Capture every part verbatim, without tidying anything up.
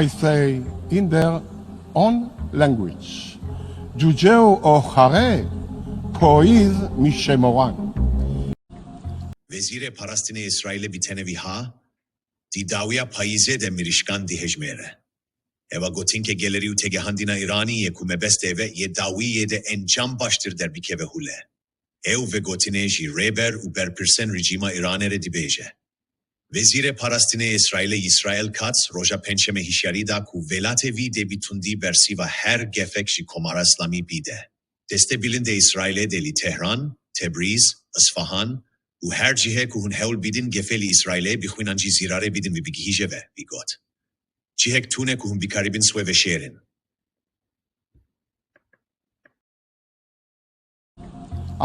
I say in their own language. Cuceu o xare poiz mişemoran. Wezîrê Parastinê Îsraîlê bi tenê vî ha, di dawiya payîzê de mirîşkan dihejmêre. Ew a gotin ke gelerî û tegehandîna Îranî yê ku mebest eve yê dawî yê de encam baştir derbikeve hûle. Ew vegotinê jî rêber û berpirsên rejîma Îranê re dibêje. Wezîrê Parastinê Îsraîlê Yîsrael Katz roja Pêncşemê hişyarî da ku welatê wî dê bi tundî bersîva her gefek ji Komara Îslamî bîde. Destê bilind ê Îsraîlê dê li Tehran, Tebrîz, Isfahan û her cihê ku hûn hewl bidin gefê li Îsraîlê bixwîn an jî zîrarê bidin wî bigihîje ve, wî got. Cihek tune ku hûn bikaribin swê veşêrin.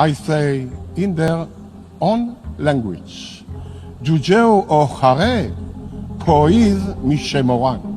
I say in their own language. Cuceu o xare poiz mişemoran.